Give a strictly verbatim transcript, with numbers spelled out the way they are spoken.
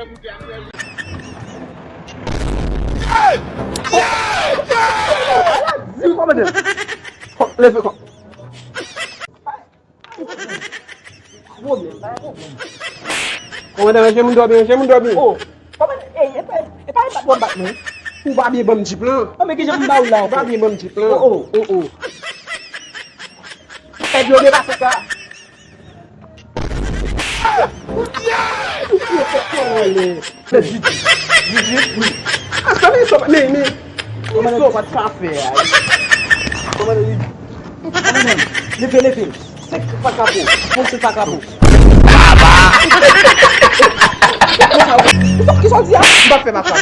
Kòmandan, leve kò. Pwoblèm, pa gen pwoblèm. Kòmandan, ranje moun dòmi, ranje moun dòmi. Oh, kòmandan, ey, e pa, e pa, e pa w ap bat mwen. Ou pa byen ban m jip lan. Oh, men kijan pou m ba w la ankò? Ou pa byen ban m jip lan. Oh, oh, oh, oh. Fè dlo depase sa. Jidit. Jidit, wi. Asta, men sa, men, men, men sa w pa t ka fè a. Kòmandan, leve, leve. Senk pa kapo. Ponn senk pa kapo. Kisa w di a? M pa fè masak.